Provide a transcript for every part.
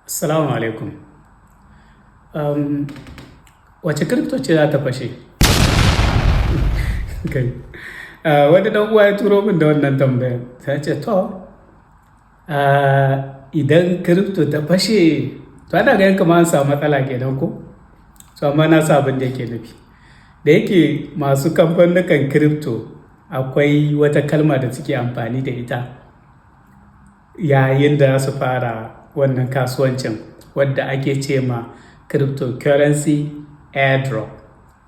Assalamu alaikum. Wace crypto ce za ta fashe? Kai. Wani ɗan uwa ya turo min da wannan tambayar. Sai ce to, idan crypto ta fashe, to ana ganin kamar an samu matsala kenan ko? To amma na san abin da yake nufi. Da yake masu kamfanukan crypto akwai wata kalma da suke amfani da ita yayin da za su fara wannan kasuwancin wadda ake ce ma cryptocurrency airdrop.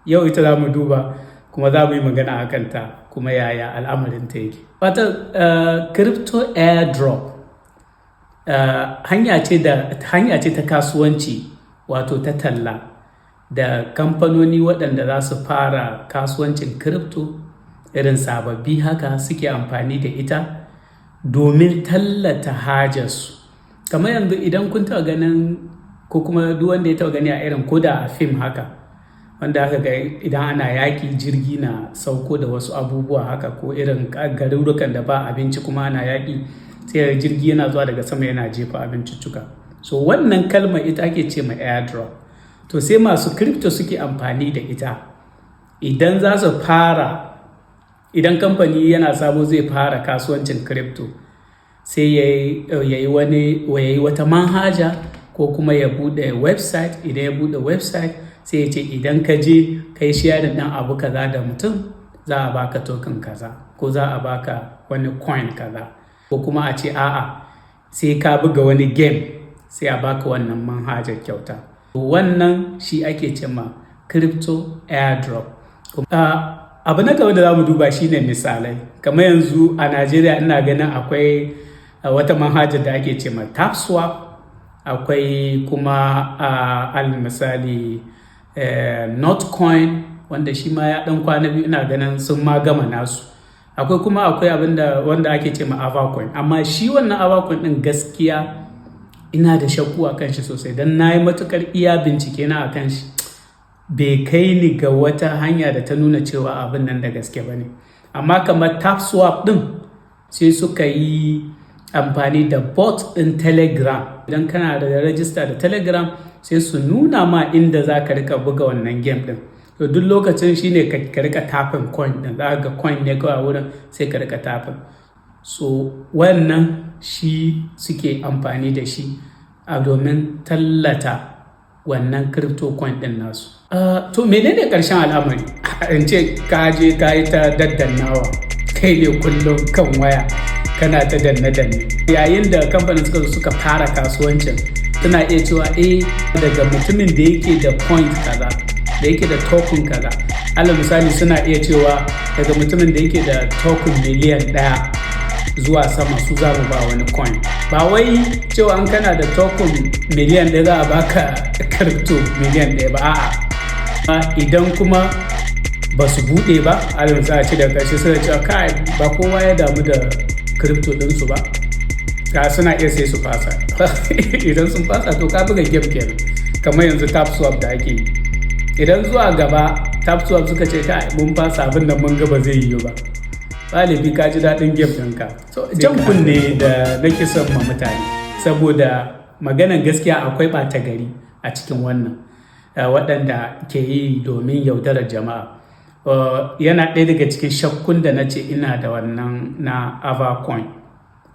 Yau ita za mu duba kuma za mu yi magana a kanta kuma yaya al'amarinta yake. Wata crypto airdrop hanya ce ta kasuwanci, wato ta talla da kamfanoni waɗanda za su fara kasuwancin crypto irin sababbi haka suke amfani da ita domin tallata hajarsu. Kamar yanzu idan kun taɓa ganin, ko kuma duk wanda ya taɓa gani a irin ko da a fim haka, wanda aka ga idan ana yaƙi jirgi na sauko da wasu abubuwa haka, ko irin garurukan da ba abinci kuma ana yaƙi, sai jirgi yana zuwa daga sama yana jefa abinciccuka. So wannan kalmar ita ake ce ma airdrop. To sai masu crypto suke amfani da ita idan za su fara, idan kamfani yana sabo zai fara kasuwancin crypto, sai ya yi wata manhaja ko kuma ya buɗe website. Idan ya buɗe website, sai ya ce idan ka je ka yi sharing ɗin abu kaza da mutum, za a baka token kaza ko za a baka wani coin kaza, ko kuma a ce a'a, sai ka buga wani game sai a baka wannan manhajar kyauta. Wannan shi ake ce ma crypto airdrop. Abu na gaba da za mu duba shine misalai. Kamar yanzu a Najeriya ina ganin akwai wata manhajar da ake ce ma TapSwap, akwai kuma al misali Notcoin, wanda shi ma ya ɗan kwana biyu, ina ganin sun ma gama nasu. Akwai kuma akwai abin da wanda ake ce ma Avacoin, amma shi wannan Avacoin ɗin gaskiya ina da shakku a kan shi sosai, don na yi matuƙar iya bincike na a kan shi, bai kai ni ga wata hanya da ta nuna cewa abin nan da gaske ba ne. Amma kamar TapSwap ɗin, sai suka yi amfani da bot ɗin Telegram. Idan kana da rajista da Telegram, sai su nuna ma inda za ka rika buga wannan game ɗin. To duk lokacin shine ka rika tapping coin ɗin, za ga coin ne kawai a wurin, sai ka rika tapping. So wannan shi suke amfani da shi a domin tallata wannan crypto coin ɗin nasu. To menene ƙarshen al'amari? In ce ka je ka yi ta daddannawa, kai ne kullum kan waya kana ta danne-danne. Yayin da kamfanin suka zo suka fara kasuwancin, suna iya cewa eh, daga mutumin da yake da point kaza, da yake da token kaza. Alal misali, suna iya cewa daga mutumin da yake da token 1 miliyan zuwa sama, su za mu ba wani coin. Ba wai cewa an kana da token 1 miliyan za a baka crypto 1 miliyan ba, a'a. Idan kuma ba su buɗe ba, alal misali a ce daga ƙarshe suna cewa kai, ba kowa ya damu da crypto ɗinsu ba, ka suna iya sai su fasa. Idan sun fasa, to ka buga game kenan, kamar yanzu TapSwap da ake yi. Idan zuwa gaba TapSwap suka ce kai, mun fasa abin da mun ga ba zai yiwu ba, galibi ka ji daɗin game ɗinka. So jan kunne da nake son ma mutane, saboda maganan gaskiya akwai ɓata gari a cikin wannan, waɗanda ke yi domin yaudarar jama'a. Yana ɗaya daga cikin shakkun da na ce ina da wannan na Avacoin.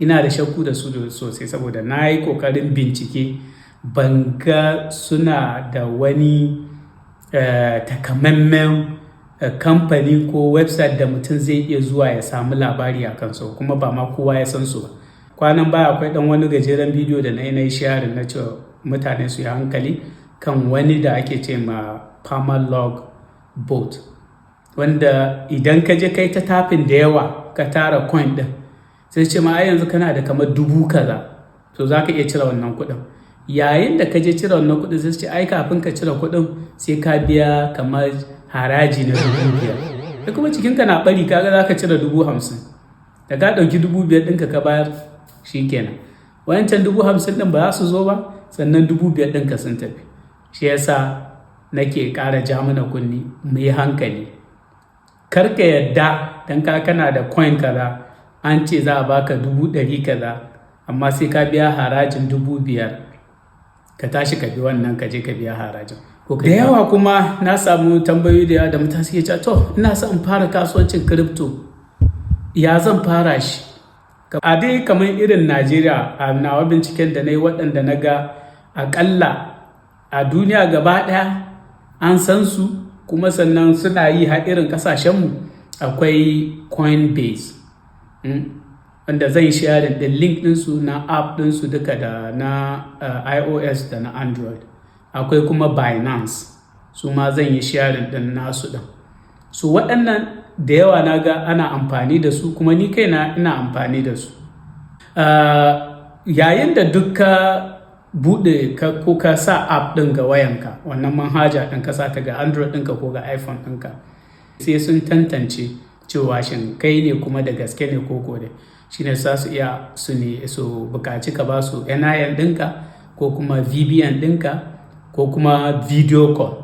Ina da shakku da su sosai, saboda na yi ƙoƙarin bincike, ban ga suna da wani takamaiman kamfani ko website da mutum zai iya zuwa ya samu labari a kansu, kuma ba ma kowa ya san su ba. Kwanan baya akwai ɗan wani gajeren bidiyo da na yi sharing na cewa mutane su yi hankali kan wani da ake ce ma Permalog bot, wanda idan ka je kai ta tapping da yawa ka tara coin ɗin, sai ce ma ai yanzu kana da kamar dubu kaza, to za ka iya cire wannan kuɗin. Yayin da ka je cire wannan kuɗin, sai ce ai kafin ka cire kuɗin sai ka biya kamar haraji na 5,000. Kai kuma cikinka na ɓari, kaga za ka cire 50,000. Da ka ɗauki 5,000 ɗinka ka bayar, shi kenan. Wancan 50,000 ɗin ba za su zo ba, sannan 5,000 ɗinka sun tafi. Shi yasa nake ƙara ja mana kunni mu yi hankali. Kar ka yadda dan ka kana da coin kaza, an ce za a baka 100,000 kaza, amma sai ka biya harajin 5,000. Ka tashi ka bi wannan, ka je ka biya harajin. Da yawa kuma na samu tambayoyi da yawa da mutane suke cewa, "To, ina son in fara kasuwancin crypto, ya zan fara shi?" A dai kamar irin Najeriya, a nawa binciken da na yi, waɗanda na ga aƙalla a duniya gaba ɗaya an san su, kuma sannan suna yi har irin ƙasashenmu, akwai Coinbase, wanda zan share ɗin link ɗinsu na app ɗinsu duka, da na iOS da na Android. Akwai kuma Binance, su ma zan yi sharing ɗin nasu ɗin. So waɗannan da yawa na ga ana amfani da su, kuma ni kaina ina amfani da su. Yayin da duk ka buɗe ka ko ka sa app ɗin ga wayanka, wannan manhaja ɗin, ka sa ta ga Android ɗinka ko ga iPhone ɗinka, sai sun tantance cewa shin kai ne kuma da gaske ne ko ko dai. Shine za su iya su ne su buƙaci ka ba su NIN ɗinka ko kuma BVN ɗinka ko kuma video call.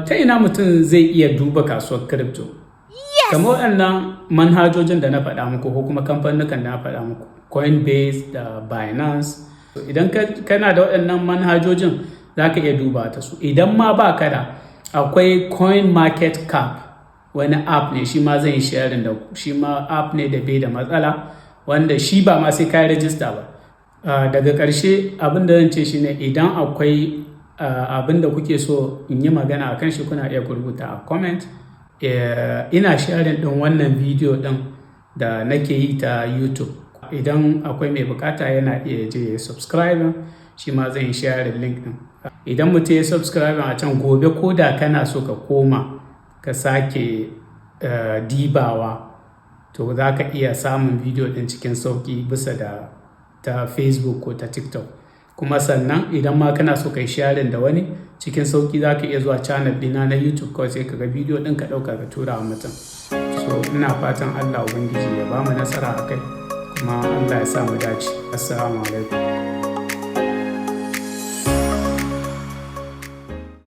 Ta ina mutum zai iya duba kasuwar crypto? Kamar waɗannan manhajojin da na faɗa muku ko kuma kamfanukan da na faɗa muku, Coinbase da Binance. Idan kana da waɗannan manhajojin, za ka iya duba ta su. Idan ma ba ka da, akwai Coin Market Cap, wani app ne, shi ma zan yi sharing da ku. Shi ma app ne da bai da matsala, wanda shi ba ma sai ka yi register ba. Daga ƙarshe, abin da zan ce shine, idan akwai abin da kuke so in yi magana a kan shi, kuna iya ku rubuta a comment. Ina sharing ɗin wannan bidiyo ɗin da nake yi ta YouTube. Idan akwai mai bukata, yana iya je ya subscribe, shi ma zan yi sharing link ɗin. Idan mutum ya subscribe a can, gobe ko da kana so ka koma ka sake dibawa, to za ka iya samun bidiyo ɗin cikin sauƙi bisa da ta Facebook ko ta TikTok. Kuma sannan idan ma kana so ka yi sharing da wani cikin sauƙi, za ka iya zuwa channel ɗina na YouTube kawai, sai ka ga bidiyo ɗin, ka ɗauka ka tura wa mutum. So ina fatan Allah Ubangiji ya bamu nasara a kai, kuma Allah ya sa mu dace. Assalamu alaikum.